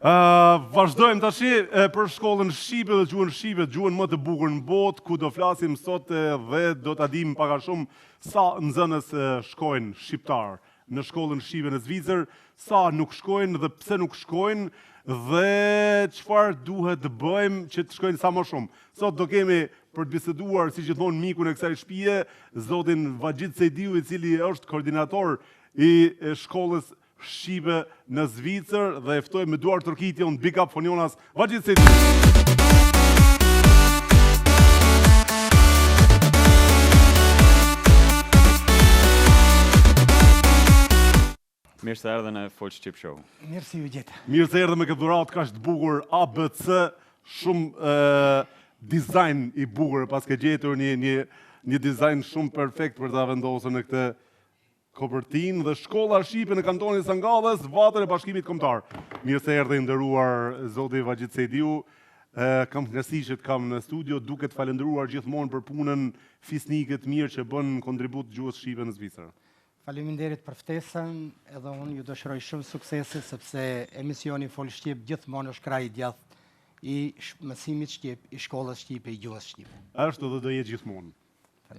Uh, vazhdojmë tashi për shkollën shqipe dhe gjuhën shqipe, gjuhën më të bukur në botë, ku do flasim sot dhe do ta dimë pak a shumë sa nxënës shkojnë shqiptar në shkollën shqipe në Zvicër, sa nuk shkojnë dhe pse nuk shkojnë dhe çfarë duhet të bëjmë që të shkojnë sa më shumë. Sot do kemi për të biseduar si gjithmonë mikun e kësaj shtëpie, zotin Vaxhid Sejdiu, i cili është koordinator i shkollës shqipe në Zvicër dhe e ftojmë me duartrokitje në Big Up for Jonas Vaxhid Sejdiu. Mirë se erdhe në Fol Shqip Show. Mirë se ju gjeta. Mirë se erdhe me këtë dhuratë kaq të bukur ABC, shumë e, dizajn i bukur, paske gjetur një një një dizajn shumë perfekt për ta vendosur në këtë Kopertinë dhe shkolla shqipe në kantonin e Sankt Gallës, vatër e bashkimit kombëtar. Mirë se erdhe i nderuar zoti Vaxhid Sejdiu. Kam kënaqësi që të kam në studio, duke të falënderuar gjithmonë për punën fisnike të mirë që bën në kontribut të gjuhës shqipe në Zvicër. Faleminderit për ftesën, edhe unë ju dëshiroj shumë suksese sepse emisioni Fol Shqip gjithmonë është krahu i djathtë i mësimit shqip, i shkollës shqipe, i gjuhës shqipe. Është dhe do jetë gjithmonë.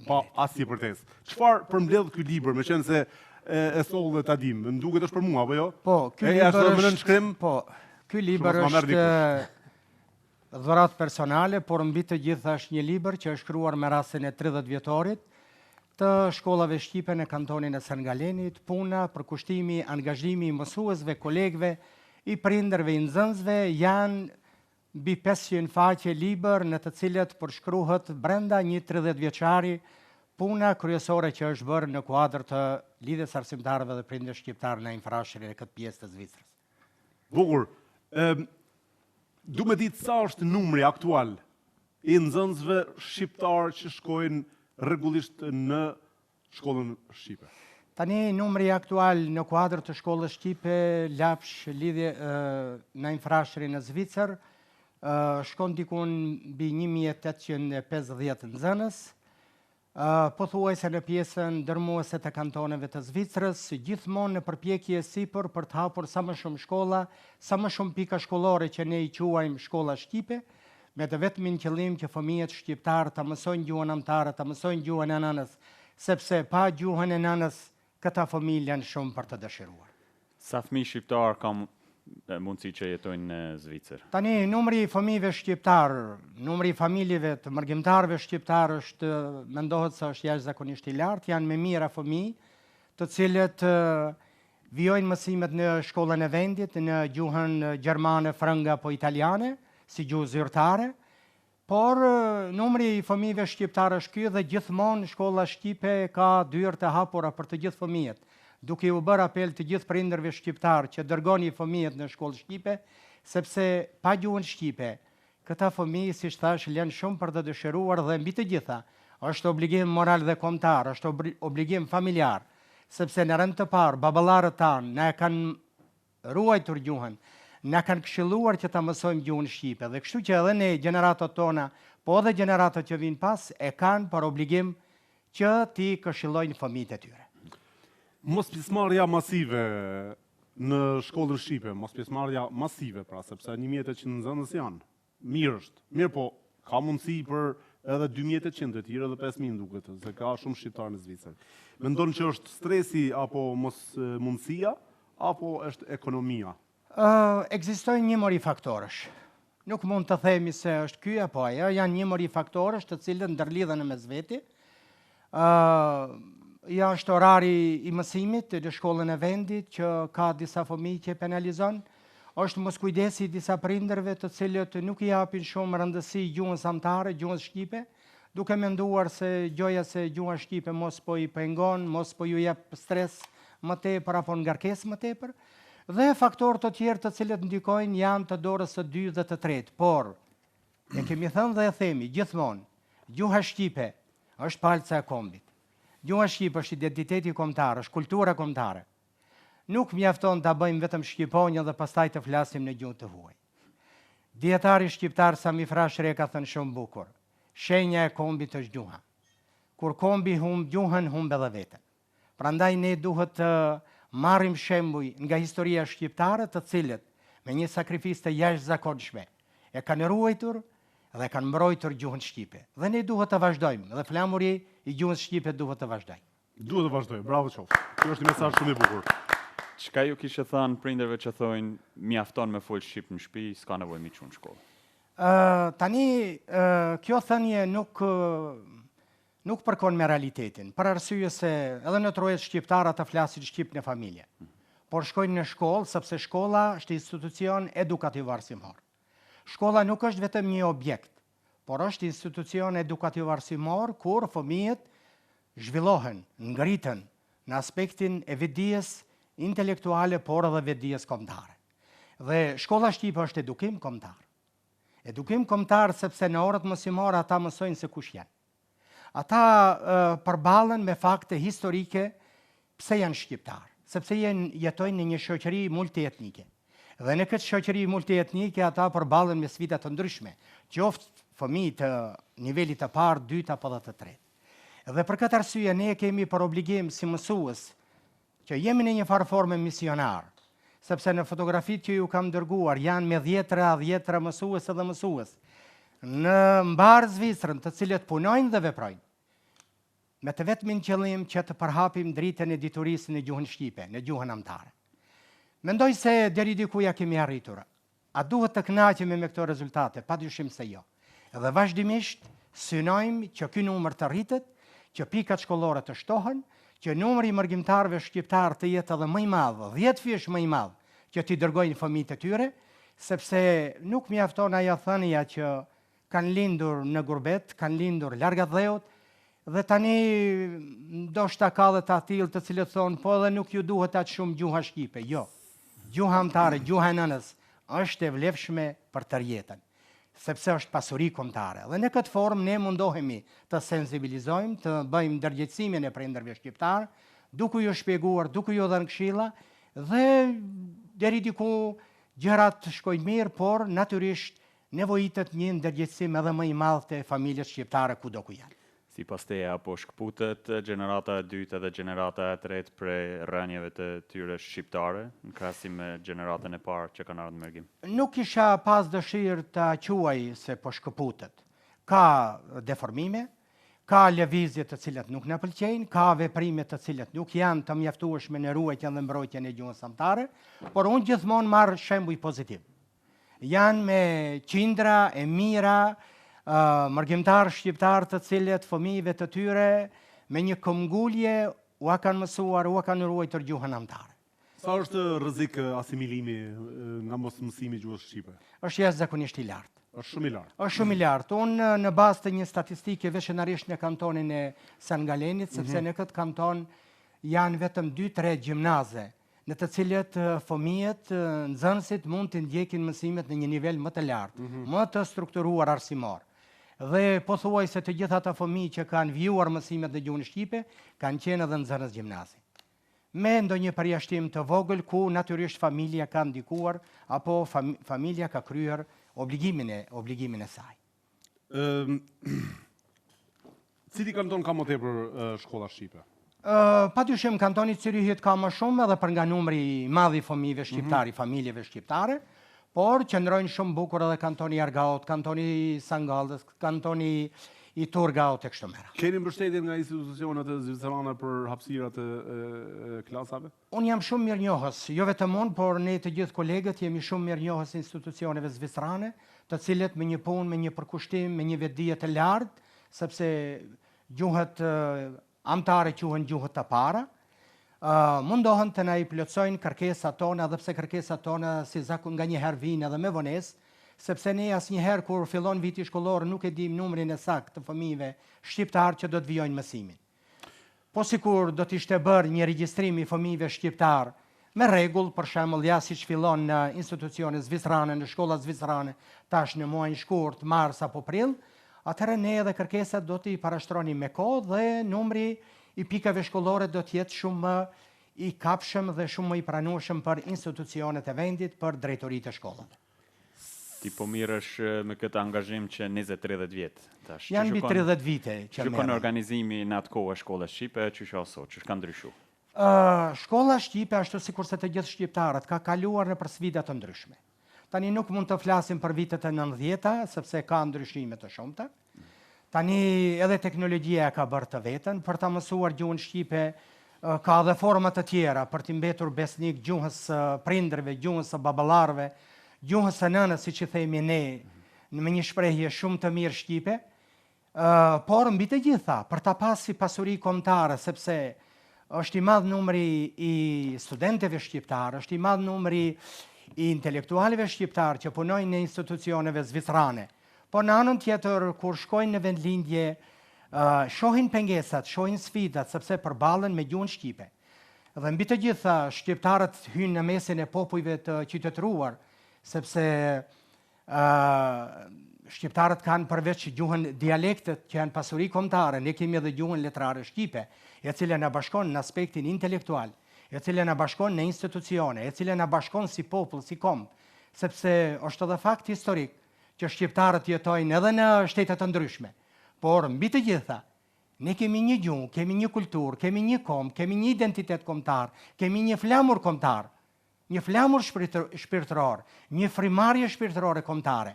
Pa asnjë përtesë. Çfarë përmbledh ky libër, meqenëse e, e solle ta dim, më duket është për mua, apo jo? Po, ky libër është me nënshkrim? Po, ky libër është dhuratë personale, por mbi të gjitha është një libër që është shkruar me rastin e 30 vjetorit të shkollave shqipe në kantonin e San Galenit, puna, përkushtimi, angazhimi i mësuesve, kolegëve, i prindërve, i nxënësve janë Mbi 500 faqe libër në të cilët përshkruhet brenda një 30 vjeçari puna kryesore që është bërë në kuadër të Lidhjes së Arsimtarëve dhe Prindërve Shqiptarë në Frashëri në këtë pjesë të Zvicrës. Bukur. Ëm du me ditë sa është numri aktual i nxënësve shqiptarë që shkojnë rregullisht në shkollën shqipe. Tani numri aktual në kuadër të shkollës shqipe Lapsh lidhje Naim Frashëri në Zvicër shkon dikun mbi 1850 nxënës. Pothuajse në pjesën dërmuese të kantoneve të Zvicrës, gjithmonë në përpjekje e sipër për të hapur sa më shumë shkolla, sa më shumë pika shkollore që ne i quajmë shkolla shqipe, me të vetmin qëllim që fëmijët shqiptarë ta mësojnë gjuhën amtare, ta mësojnë gjuhën e nënës, sepse pa gjuhën e nënës këta fëmijë lënë shumë për të dëshiruar. Sa fëmijë shqiptarë ka mundësi që jetojnë në Zvicër? Tani, numri i fëmijëve shqiptarë, numri i familjeve të mërgimtarëve shqiptarë është, mendohet se është jashtëzakonisht i lartë, janë me mijëra fëmijë, të cilët vijojnë mësimet në shkollën e vendit, në gjuhën gjermane, frënge apo italiane, si gjuhë zyrtare, Por, numri i fëmijëve shqiptarë është ky dhe gjithmonë shkolla shqipe ka dyert e hapura për të gjithë fëmijët, duke iu bërë apel të gjithë prindërve shqiptarë që dërgoni fëmijët në shkollë shqipe, sepse pa gjuhën shqipe, këta fëmijë, siç thashë, lënë shumë për të dëshiruar dhe mbi të gjitha, është obligim moral dhe kombëtar, është obligim familjar, sepse në rend të parë baballarët tanë na e kanë ruajtur gjuhën, na kanë këshilluar që ta mësojmë gjuhën shqipe dhe kështu që edhe ne gjeneratat tona, po edhe gjeneratat që vijnë pas e kanë për obligim që t'i këshillojnë fëmijët e tyre. Mospjesëmarrja masive në shkollën shqipe, mospjesëmarrja masive pra, sepse 1800 nxënës janë. Mirë është. Mirëpo, ka mundësi për edhe 2800 të tjerë edhe 5000 duket, se ka shumë shqiptarë në Zvicër. Mendon që është stresi apo mos mundësia apo është ekonomia? Ë, ekzistojnë një mori faktorësh. Nuk mund të themi se është ky apo ajo, janë një mori faktorësh të cilët ndërlidhen në mes veti. Ë, ja është orari i mësimit në shkollën e vendit që ka disa fëmijë që penalizon, është moskujdesi i disa prindërve të cilët nuk i japin shumë rëndësi gjuhës amtare, gjuhës shqipe, duke menduar se gjoja se gjuha shqipe mos po i pengon, mos po ju jep stres më tepër apo ngarkesë më tepër, dhe faktorë të tjerë të cilët ndikojnë janë të dorës së dytë dhe të tretë, por e kemi thënë dhe e themi gjithmonë, gjuha shqipe është palca e kombit. Gjuha shqipe është identiteti kombëtar, është kultura kombëtare. Nuk mjafton ta bëjmë vetëm shqiponjën dhe pastaj të flasim në gjuhë të huaj. Dijetari shqiptar Sami Frashëri e ka thënë shumë bukur, shenja e kombit është gjuha. Kur kombi humb gjuhën, humb edhe veten. Prandaj ne duhet të marrim shembuj nga historia shqiptare të cilët. me një sakrificë të jashtëzakonshme, e kanë ruajtur dhe kanë mbrojtur gjuhën shqipe. Dhe ne duhet të vazhdojmë, dhe flamuri i gjuhës shqipe duhet të vazhdojë. Duhet të vazhdojë, bravo qoftë. Kjo është një mesazh shumë i bukur. Çka ju kishe thënë prindërve që thonë mjafton me fol shqip në shtëpi, s'ka nevojë mi çu në shkollë? Ë tani kjo thënie nuk nuk përkon me realitetin, për arsye se edhe në trojet shqiptare ata flasin shqip në familje. Por shkojnë në shkollë sepse shkolla është institucion edukativ arsimor. Shkolla nuk është vetëm një objekt, por është institucion edukativ arsimor kur fëmijët zhvillohen, ngriten në aspektin e vetëdijes intelektuale por edhe vetëdijes kombëtare. Dhe shkolla shqipe është edukim kombëtar. Edukim kombëtar sepse në orët mësimore ata mësojnë se kush janë. Ata përballen me fakte historike pse janë shqiptarë, sepse jenë, jetojnë në një shoqëri multietnike. Dhe në këtë shoqëri multietnike ata përballen me sfida të ndryshme, qoftë fëmijë të nivelit të parë, dytë apo dhe të tretë. Dhe për këtë arsye ne kemi për obligim si mësues që jemi në një farë forme misionar, sepse në fotografitë që ju kam dërguar janë me dhjetëra dhjetëra mësues edhe mësues në mbarë Zvicrën, të cilët punojnë dhe veprojnë me të vetmin qëllim që të përhapim dritën e diturisë në gjuhën shqipe, në gjuhën amtare. Mendoj se deri diku ja kemi arritur. A duhet të kënaqemi me këto rezultate? Padyshim se jo. Dhe vazhdimisht synojmë që ky numër të rritet, që pikat shkollore të shtohen, që numri i mërgimtarëve shqiptarë të jetë edhe më i madh, dhjetëfish më i madh, që t'i dërgojnë fëmijët e tyre, sepse nuk mjafton ajo thënia që kanë lindur në gurbet, kanë lindur larg atdheut, dhe tani ndoshta ka dhe të atillë të cilët thonë, po edhe nuk ju duhet aq shumë gjuha shqipe. Jo, gjuha amtare, gjuha e nënës, është e vlefshme për tërë jetën, sepse është pasuri kombëtare. Dhe në këtë formë ne mundohemi të sensibilizojmë, të bëjmë ndërgjegjësimin e prindërve shqiptarë, duke ju shpjeguar, duke ju dhënë këshilla, dhe deri diku gjërat shkojnë mirë, por natyrisht Nevojitet një ndërgjegjësim edhe më i madh te familjet shqiptare kudo ku janë. Sipas teje, a po shkëputet gjenerata e dytë edhe gjenerata e tretë prej rrënjëve të tyre shqiptare, në krahasim me gjeneratën e parë që kanë ardhur në mërgim? Nuk kisha pas dëshirë ta quaj se po shkëputet. Ka deformime, ka lëvizje të cilat nuk na pëlqejnë, ka veprime të cilat nuk janë të mjaftueshme në ruajtjen dhe mbrojtjen e gjuhës amtare, por unë gjithmonë marr shembuj pozitiv. Janë me qindra e mijëra mërgimtarë shqiptarë të cilët fëmijëve të tyre me një këmbgulje ua kanë mësuar, ua kanë ruajtur gjuhën amtare. Sa është rrezik asimilimi nga mosmësimi i gjuhës shqipe? Është jashtëzakonisht i lartë. Është shumë i lartë. Është shumë i lartë. Unë në bazë të një statistike veçanërisht në kantonin e San Galenit, sepse mm -hmm. në këtë kanton janë vetëm 2-3 gjimnaze në të cilët fëmijët, nxënësit mund të ndjekin mësimet në një nivel më të lartë, mm -hmm. më të strukturuar arsimor. Dhe pothuajse të gjithë ata fëmijë që kanë vijuar mësimet në gjuhën shqipe, kanë qenë edhe nxënës gjimnazi. Me ndonjë përjashtim të vogël ku natyrisht familja ka ndikuar apo familja ka kryer obligimin e obligimin e saj. Ëm Cili kanton ka më tepër shkolla shqipe? Pa dyshim kantoni i Cyrihit ka më shumë edhe për nga numri i madh i fëmijëve shqiptarë, mm -hmm. i familjeve shqiptare, por qëndrojnë shumë bukur edhe kantoni i Argaut, kantoni i Sankt Gallës, kantoni i Turgaut e kështu me radhë. Keni mbështetje nga institucionet zvicerane për hapësirat e, e klasave? Unë jam shumë mirënjohës, jo vetëm unë, por ne të gjithë kolegët jemi shumë mirënjohës institucioneve zvicerane, të cilët me një punë, me një përkushtim, me një vetëdije të lartë, sepse gjuhët amtare quhen gjuhët të para, mundohen të na i plotësojnë kërkesat tona, edhe pse kërkesat tona si zakon nganjëherë vijnë edhe me vonesë, sepse ne asnjëherë kur fillon viti shkollor nuk e dimë numrin e saktë të fëmijëve shqiptarë që do të vijojnë mësimin. Po sikur do të ishte bërë një regjistrim i fëmijëve shqiptarë me rregull, për shembull, ja siç fillon në institucione zvicerane, në shkollat zvicerane, tash në muajin shkurt, mars apo prill, atëherë ne edhe kërkesat do t'i parashtronim me kohë dhe numri i pikave shkollore do të jetë shumë më i kapshëm dhe shumë më i pranueshëm për institucionet e vendit, për drejtoritë e shkollave. Ti po mirresh me këtë angazhim që 20-30 vjet tash. Janë mbi 30 vite që merrem. Qysh organizimi në atë kohë e shkollës shqipe, qysh o sot, qysh ka ndryshu? Shkolla shqipe, ashtu sikurse të gjithë shqiptarët, ka kaluar nëpër sfida të ndryshme. Tani nuk mund të flasim për vitet e nëntëdhjeta, sepse ka ndryshime të shumta. Tani edhe teknologjia e ka bërë të vetën, për ta mësuar gjuhën shqipe ka edhe forma të tjera për t'i mbetur besnik gjuhës së prindërve, gjuhës së baballarëve, gjuhës së nënës, siç i themi ne, me një shprehje shumë të mirë shqipe, por mbi të gjitha, për ta pas si pasuri kombëtare, sepse është i madh numri i studentëve shqiptarë, është i madh numri i intelektualëve shqiptarë që punojnë në institucioneve zvicerane. Por në anën tjetër, kur shkojnë në vendlindje, shohin pengesat, shohin sfidat, sepse përballen me gjuhën shqipe. Dhe mbi të gjitha, shqiptarët hyjnë në mesin e popujve të qytetëruar, sepse shqiptarët kanë përveç gjuhën dialektet që janë pasuri kombëtare, ne kemi edhe gjuhën letrare shqipe, e cila na bashkon në aspektin intelektual, e cila na bashkon në institucione, e cila na bashkon si popull, si komb, sepse është edhe fakt historik që shqiptarët jetojnë edhe në shtete të ndryshme. Por, mbi të gjitha, ne kemi një gjuhë, kemi një kulturë, kemi një komb, kemi një identitet kombëtar, kemi një flamur kombëtar, një flamur shpirtëror, një frymëmarrje shpirtërore kombëtare.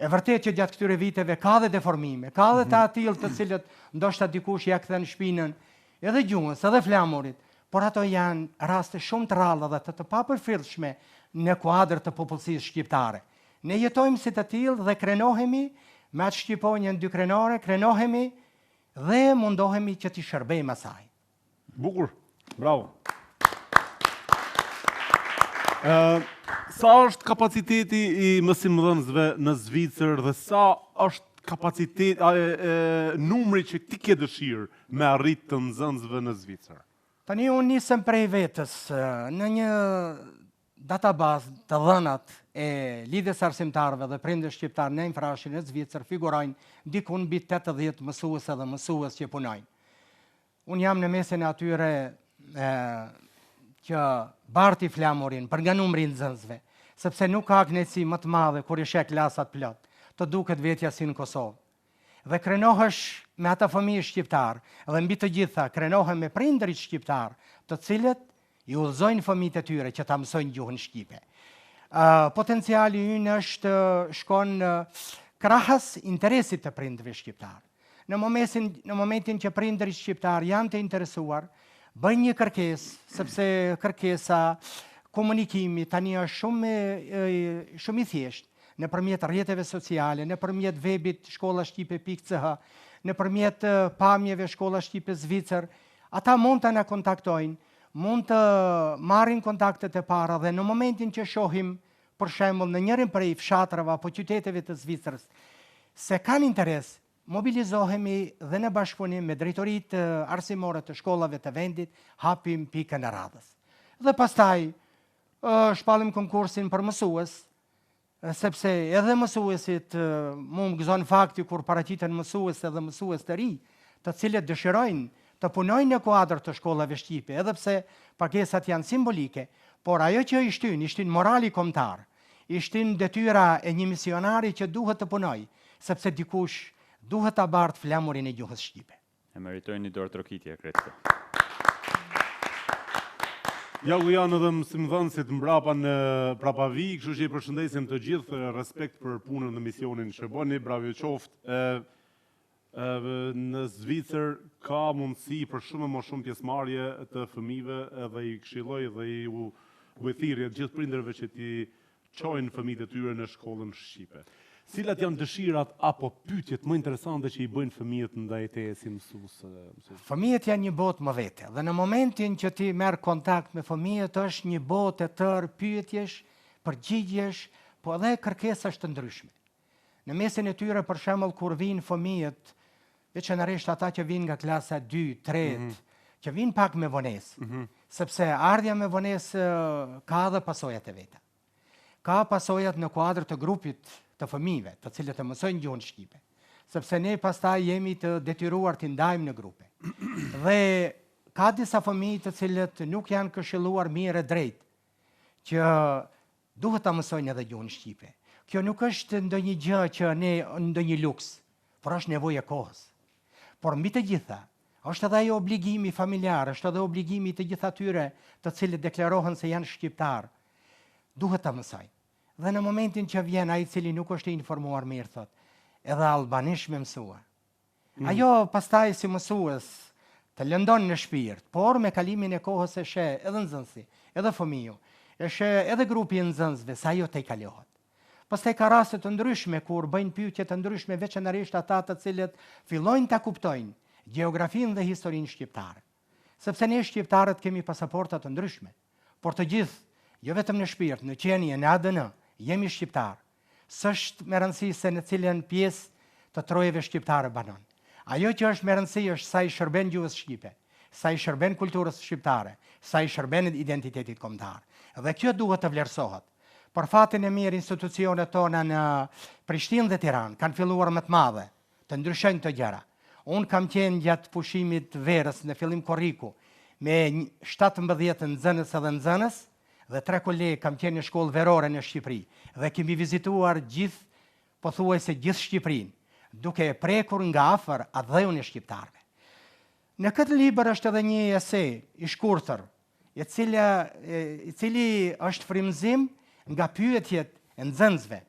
E vërtetë që gjatë këtyre viteve ka dhe deformime, ka dhe të mhm. atillë të cilët ndoshta dikush ia kthen shpinën edhe gjuhës, edhe flamurit, por ato janë raste shumë të rralla dhe të të papërfillshme në kuadër të popullsisë shqiptare. Ne jetojmë si të tillë dhe krenohemi me atë shqiponjën dykrenore, krenohemi dhe mundohemi që t'i shërbejmë asaj. Bukur. Bravo. Ë, sa është kapaciteti i mësimdhënësve në Zvicër dhe sa është kapaciteti a, e, e, numri që ti ke dëshirë me arrit të nxënësve në Zvicër? Tani unë nisem prej vetes në një databazë të dhënat e Lidhjes së Arsimtarëve dhe Prindërve Shqiptarë në Emfrashin në Zvicër figurojnë dikun mbi 80 mësuese dhe mësues që punojnë. Unë jam në mesin e atyre e, që barti flamurin për nga numri i nxënësve, sepse nuk ka kënaqësi më të madhe kur i sheh klasat plot, të duket vetja si në Kosovë. Dhe krenohesh me ata fëmijë shqiptarë, dhe mbi të gjitha krenohem me prindërit shqiptarë, të cilët i udhëzojnë fëmijët e tyre që ta mësojnë gjuhën shqipe. Potenciali ynë është shkon krahas interesit të prindërve shqiptarë. Në momentin, në momentin që prindërit shqiptarë janë të interesuar, bëjnë një kërkesë, sepse kërkesa, komunikimi tani është shumë shumë i thjeshtë nëpërmjet rrjeteve sociale, nëpërmjet webit shkollashqipe.ch, nëpërmjet pamjeve Shkolla Shqipe Zvicër, ata mund të na kontaktojnë, mund të marrin kontaktet e para dhe në momentin që shohim për shembull në njërin prej fshatrave apo qyteteve të Zvicrës, se kanë interes, mobilizohemi dhe në bashkëpunim me drejtoritë arsimore të shkollave të vendit, hapim pikën e radhës. Dhe pastaj shpallim konkursin për mësues, sepse edhe mësuesit, mu më gëzon fakti kur paraqiten mësues edhe mësues të ri, të cilët dëshirojnë të punojnë në kuadër të shkollave shqipe, edhe pse pagesat janë simbolike, por ajo që i shtyn, i shtyn morali kombëtar, i shtyn detyra e një misionari që duhet të punojë, sepse dikush duhet ta bartë flamurin e gjuhës shqipe. E meritojnë një duartrokitje krejt këto. Ja ku janë edhe mësimdhënësit mbrapa në prapavijë, kështu që i përshëndesim të gjithë, respekt për punën dhe misionin që bëni, bravo ju qoftë. E, e, në Zvicër ka mundësi për shumë më shumë pjesëmarrje të fëmijëve edhe i këshilloj dhe i u bëj thirrje të gjithë prindërve që t'i çojnë fëmijët e tyre në shkollën shqipe. Cilat janë dëshirat apo pyetjet më interesante që i bëjnë fëmijët ndaj teje si mësues? Fëmijët janë një botë më vete dhe në momentin që ti merr kontakt me fëmijët është një botë e tërë pyetjesh, përgjigjesh, po edhe kërkesash të ndryshme. Në mesin e tyre për shembull kur vijnë fëmijët, veçanërisht ata që vijnë nga klasa 2, 3, mm -hmm. që vijnë pak me vonesë, mm -hmm. sepse ardhja me vonesë ka edhe pasojat e veta. Ka pasojat në kuadër të grupit të fëmijëve, të cilët e mësojnë gjuhën shqipe, sepse ne pastaj jemi të detyruar t'i ndajmë në grupe. Dhe ka disa fëmijë të cilët nuk janë këshilluar mirë e drejt, që Duhet ta mësojnë edhe gjuhën shqipe. Kjo nuk është ndonjë gjë që ne ndonjë luks, por është nevojë e kohës. Por mbi të gjitha, është edhe ai obligimi familjar, është edhe obligimi i të gjithë atyre të cilët deklarohen se janë shqiptarë. Duhet ta mësojnë. Dhe në momentin që vjen ai i cili nuk është i informuar mirë, thotë, edhe albanisht me mësua. Mm. Ajo pastaj si mësues të lëndon në shpirt, por me kalimin e kohës e sheh edhe nxënësi, edhe fëmiu, e sheh edhe grupi i nxënësve se ajo tejkalohet. Pastaj ka raste të ndryshme kur bëjnë pyetje të ndryshme veçanërisht ata të cilët fillojnë ta kuptojnë gjeografinë dhe historinë shqiptare. Sepse ne shqiptarët kemi pasaporta të ndryshme, por të gjithë, jo vetëm në shpirt, në qenie, në ADN, jemi shqiptarë. S'është me rëndësi se në cilën pjesë të trojeve shqiptare banon. Ajo që është me rëndësi është sa i shërben gjuhës shqipe, sa i shërben kulturës shqiptare, sa i shërben identitetit kombëtar. Dhe kjo duhet të vlerësohet. Për fatin e mirë institucionet tona në Prishtinë dhe Tiranë kanë filluar me të madhe të ndryshojnë këto gjëra. Unë kam qenë gjatë pushimit të verës në fillim korriku me 17 nxënës edhe nxënës dhe tre kolegë kam qenë në shkollë verore në Shqipëri dhe kemi vizituar gjithë pothuajse gjithë Shqipërinë, duke e prekur nga afër atdheun e shqiptarëve. Në këtë libër është edhe një ese i shkurtër, e cila i cili është frymëzim nga pyetjet e nxënësve,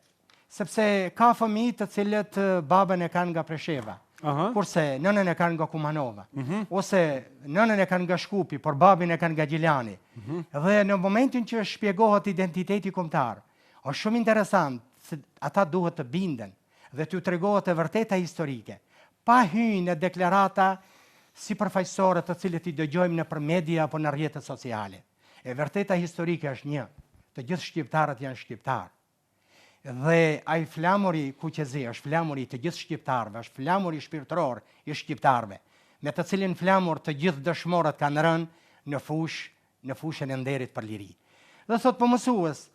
sepse ka fëmijë të cilët babën e kanë nga Presheva, Aha. kurse nënën e kanë nga Kumanova, mm -hmm. ose nënën e kanë nga Shkupi, por babin e kanë nga Gjilani. Mm -hmm. Dhe në momentin që shpjegohet identiteti kombëtar, është shumë interesant se ata duhet të binden dhe t'ju tregohet e vërteta historike, pa hy në deklarata sipërfaqësore të cilët i dëgjojmë nëpër media apo në rrjetet sociale. E vërteta historike është një, të gjithë shqiptarët janë shqiptarë. Dhe ai flamuri kuqezi është flamuri i të gjithë shqiptarëve, është flamuri shpirtëror i shqiptarëve, me të cilin flamur të gjithë dëshmorët kanë rënë në fushë, në fushën e nderit për liri. Dhe thotë po mësues,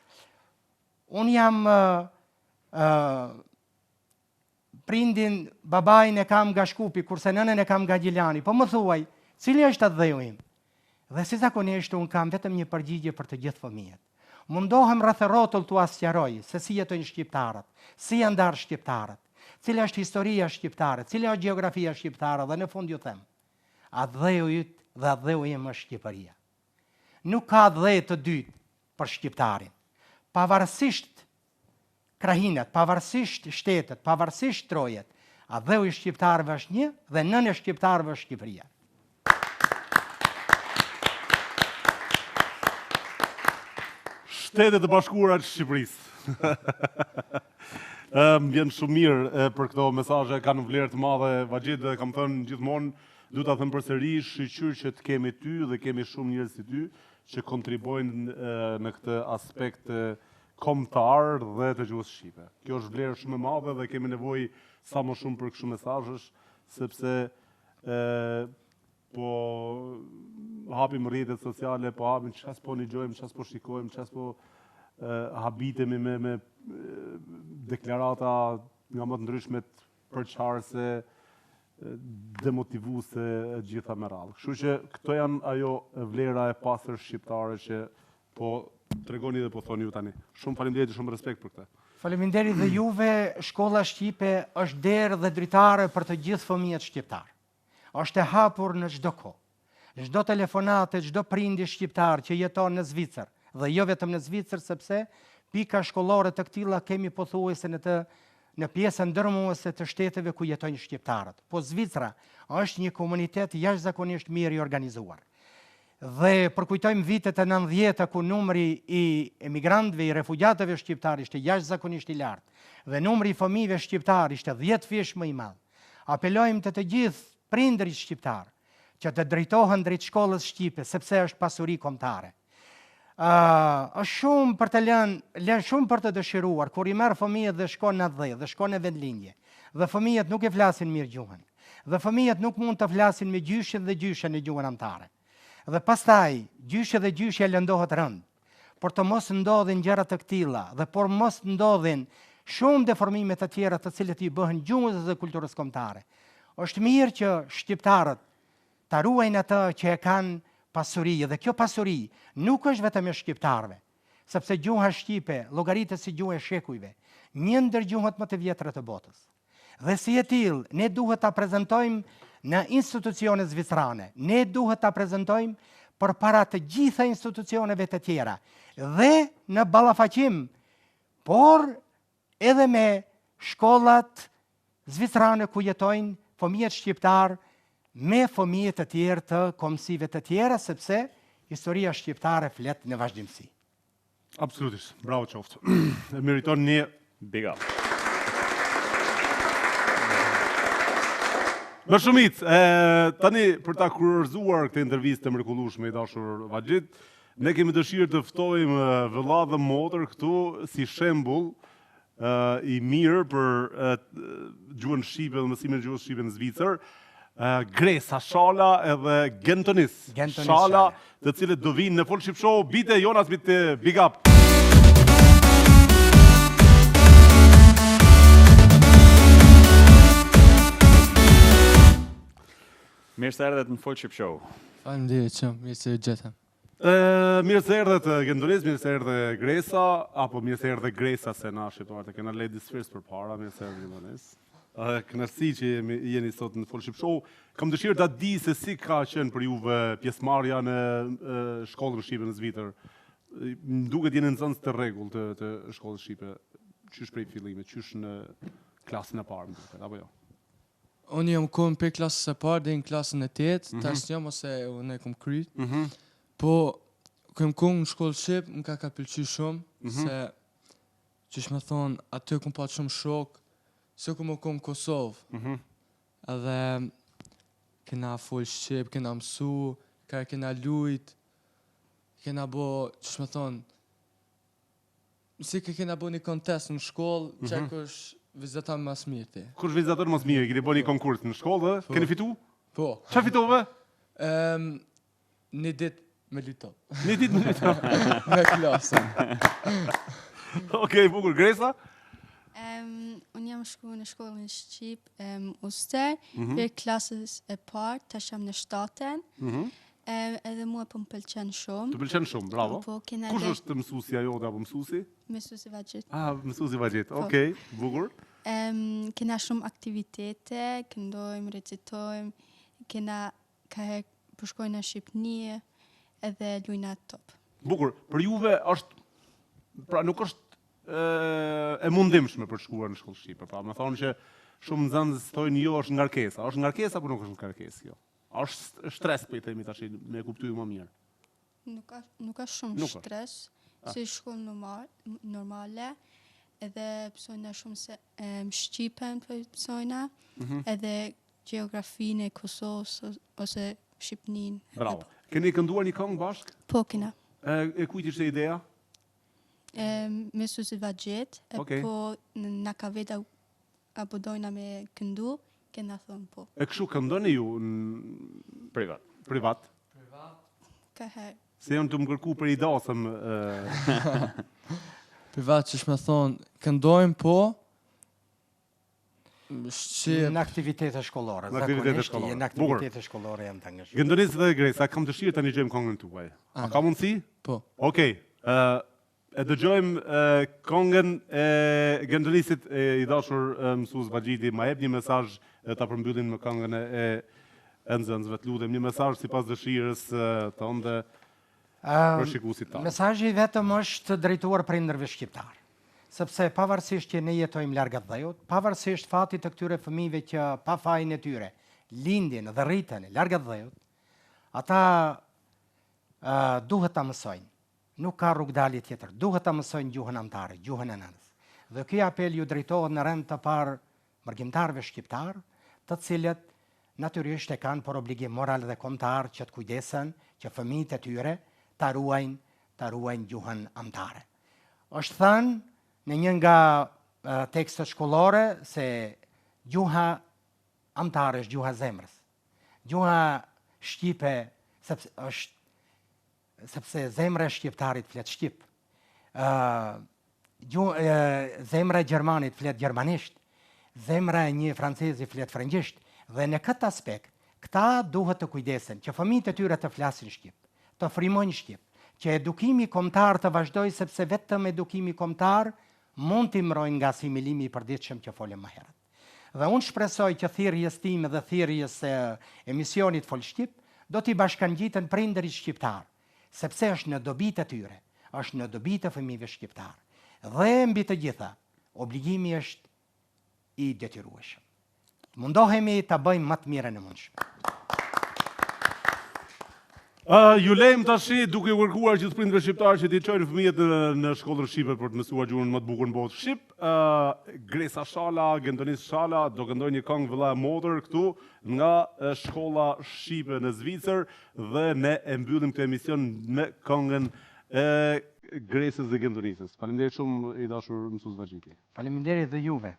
unë jam ë prindin, babain e kam nga Shkupi, kurse nënën e kam nga Gjilani. Po më thuaj, cili është atdheu im? Dhe si zakonisht unë kam vetëm një përgjigje për të gjithë fëmijët. Mundohem rreth e rrotull t'ua sqaroj se si jetojnë shqiptarët, si janë ndarë shqiptarët, cila është historia shqiptare, cila është gjeografia shqiptare dhe në fund ju them, atdheu yt dhe atdheu im është Shqipëria. Nuk ka atdhe të dytë për shqiptarin. Pavarësisht krahinat, pavarësisht shtetet, pavarësisht trojet, atdheu i shqiptarëve është një dhe nënë e shqiptarëve është Shqipëria. Shtetet e Bashkuara të Shqipërisë. Më vjen shumë mirë për këto mesazhe, kanë vlerë të madhe Vaxhid dhe kam thënë gjithmonë, du ta them përsëri, shyqyr që të kemi ty dhe kemi shumë njerëz si ty që kontribuojnë në këtë aspekt kombëtar dhe të gjuhës shqipe. Kjo është vlerë shumë e madhe dhe kemi nevojë sa më shumë për kështu mesazhesh, sepse e, po hapim rrjetet sociale, po hapim çka s'po dëgjojmë, çka s'po shikojmë, çka s'po habitemi me me deklarata nga më të ndryshmet përçarëse, demotivuese e gjitha me radhë. Kështu që këto janë ajo vlera e pastër shqiptare që po tregoni dhe po thoni ju tani. Shumë faleminderit dhe shumë respekt për këtë. Faleminderit dhe juve, shkolla shqipe është derë dhe dritare për të gjithë fëmijët shqiptarë. Është e hapur në çdo kohë. Çdo telefonatë e çdo prindi shqiptar që jeton në Zvicër, dhe jo vetëm në Zvicër sepse pika shkollore të këtilla kemi pothuajse në të në pjesën dërmuese të shteteve ku jetojnë shqiptarët. Po Zvicra është një komunitet jashtëzakonisht mirë i organizuar. Dhe përkujtojmë vitet e 90-ta ku numri i emigrantëve, i refugjatëve shqiptarë ishte jashtëzakonisht i lartë dhe numri i fëmijëve shqiptarë ishte 10 fish më i madh. Apelojmë te të gjithë prindërit shqiptarë që të drejtohen drejt shkollës shqipe sepse është pasuri kombëtare. Ë është shumë për të lënë, lën shumë për të dëshiruar kur i merr fëmijët dhe shkon në atdhe dhe shkon në vendlindje. Dhe fëmijët nuk e flasin mirë gjuhën. Dhe fëmijët nuk mund të flasin me gjyshin dhe gjyshen në gjuhën amtare. Dhe pastaj, gjyshi dhe gjyshja lëndohet rëndë. Por të mos ndodhin gjëra të këtilla dhe por mos ndodhin shumë deformime të tjera të cilët i bëhen gjuhës dhe kulturës kombëtare. Është mirë që shqiptarët ta ruajnë atë që e kanë pasuri dhe kjo pasuri nuk është vetëm e shqiptarëve, sepse gjuha shqipe llogaritet si gjuhë e shekujve, një ndër gjuhët më të vjetra të botës. Dhe si e tillë, ne duhet ta prezantojmë në institucionet zvicerane. Ne duhet ta prezantojmë përpara të gjitha institucioneve të tjera dhe në ballafaqim. por edhe me shkollat zvicerane ku jetojnë fëmijët shqiptarë me fëmijët të tjerë të kombësive të tjera, sepse historia shqiptare flet në vazhdimësi. Absolutisht, bravo qoftë. E meriton një big up. Me shumicë, e, tani për ta kurorëzuar këtë intervistë të mrekullueshme i dashur Vaxhid, ne kemi dëshirë të ftojmë vëlla dhe motër këtu si shembull i mirë për gjuhën shqipe dhe mësimin e gjuhës shqipe në Zvicër, Gresa Shala edhe Gentonis, Gentonis Shala, të cilët do vinë në Fol Shqip Show, bitte Jonas bitte big up. Mirë se erdhët në Fol Shqip Show. Faleminderit shumë, mirë se ju gjetëm. Mirë se erdhët Gendonis, mirë se erdhe Gresa, apo mirë se erdhe Gresa se na shqiptarët e kena ladies first përpara, mirë se erdhe Gendonis. Kënaqësi që jemi, jeni sot në Fol Shqip Show. Kam dëshirë ta di se si ka qenë për juve pjesëmarrja në shkollën shqipe në Zvicër. Më duket jeni nxënës të rregullt të, të shkollës shqipe, qysh prej fillimit, qysh në klasën e parë, më duket, apo jo? Unë jam kon prej klasës së parë deri në klasën e tetë, mm -hmm. tash jam ose unë e kom kryt. Mm -hmm. Po kum kon në shkollë shqip, më ka ka pëlqy shumë, mm -hmm. se qysh me thonë, aty kum pat shumë shok, se kum kon në Kosovë. Mm -hmm. Edhe kena fol shqip, kena mësu, ka kena lujt, kena bo, qysh me thonë, Si ke kena bo një kontest në shkollë, mm -hmm. që kush vizaton ma s'mirti. Kush vizaton ma s'miri, keni bo një po. konkurs në shkollë dhe po. keni fitu? Po. Ça fitove? Um, një dit me lujt top. Një dit me lujt top. me klasën. Okej, okay, bukur. Gresa? Um, unë jam shku në shkollën Shqip um, Uster, mm -hmm. prej klasës e parë, tash jam në shtatën. Mm -hmm. Edhe mua po më pëlqen shumë. Të pëlqen shumë, bravo. Po, kena Kush është mësuesja jote apo mësuesi? Mësuesi Vaxhit. Ah, mësuesi Vaxhit. Po. Okej, okay, bukur. Em, kena shumë aktivitete, këndojmë, recitojmë, kena ka herë po shkojna në Shqipni edhe lujna top. Bukur. Për juve është pra nuk është e mundimshme për të shkuar në shkollë shqipe. Pra, me thonë që shumë nxënës thonë jo është ngarkesë. Është ngarkesë apo nuk është ngarkesë kjo? A është stres po i themi tash me e kuptu më mirë? Nuk ka nuk ka shumë nuk stres, ah. si shkollë normal, normale, edhe mësojna shumë se um, shqipen po mësojna, mm -hmm. edhe gjeografinë e Kosovës ose Shqipninë. Bravo. Keni kënduar një këngë bashkë? Po, kena. E, e kujt ishte ideja? E, mësuesit Vaxhit, e okay. po na ka vet A po dojna me këndu, kena thonë po. E kështu këndoni ju në privat? Privat. Privat. Ka herë. Se janë tu më kërku për i dasëm. Privat, qysh me thonë, këndojmë po, Shqip. Në aktivitete shkollore, në aktivitete shkollore. Në aktivitete shkollore janë të angazhuar. Gendonis dhe Gresa, kam dëshirë ta dëgjojmë këngën tuaj. A ka mundësi? Po. Okej. Okay. E dëgjojmë këngën e Gendonisit e i dashur mësues Vaxhidi, ma jep një mesazh e ta përmbyllim me këngën e e nxënësve, të lutem, një mesazh sipas dëshirës tënde për shikuesit tanë. Mesazhi i vetëm është drejtuar prindërve shqiptarë. Sepse pavarësisht që ne jetojmë larg atdheut, pavarësisht fatit të këtyre fëmijëve që pa fajin e tyre lindin dhe rriten larg atdheut, ata duhet ta mësojnë. Nuk ka rrugëdalje tjetër, duhet ta mësojnë gjuhën amtare, gjuhën e nënës. Dhe ky apel ju drejtohet në rend të parë mërgimtarëve shqiptarë, të cilët natyrisht e kanë për obligim moral dhe kombëtar që të kujdesen që fëmijët e tyre ta ruajnë ta ruajnë gjuhën amtare. Është thënë në një nga tekstet shkollore se gjuha amtare është gjuha e zemrës. Gjuha shqipe sepse është sepse zemra e shqiptarit flet shqip. Ë gjuhë zemra e gjermanit flet gjermanisht, zemra e një francezi flet frëngjisht dhe në këtë aspekt këta duhet të kujdesen që fëmijët e tyre të flasin shqip, të frymojnë shqip, që edukimi kombëtar të vazhdojë sepse vetëm edukimi kombëtar mund t'i mbrojë nga asimilimi i përditshëm që folëm më herët. Dhe unë shpresoj që thirrjes time dhe thirrjes së emisionit Fol Shqip do t'i bashkangjiten prindërit shqiptarë, sepse është në dobi të tyre, është në dobi të fëmijëve shqiptarë. Dhe mbi të gjitha, obligimi është i detyrueshëm. Të mundohemi ta bëjmë më të mirën e mundshme. Uh, ju lejmë tashi duke u kërkuar gjithë prindërve shqiptarë që t'i çojnë fëmijët në, në shkollën shqipe për të mësuar gjuhën më të bukur në botë shqip. Uh, Gresa Shala, Gendonis Shala do këndojnë një këngë vëlla e motër këtu nga shkolla shqipe në Zvicër dhe ne e mbyllim këtë emision me këngën e Gresës dhe Gendonisës. Faleminderit shumë i dashur mësues Vaxhiti. Faleminderit dhe juve.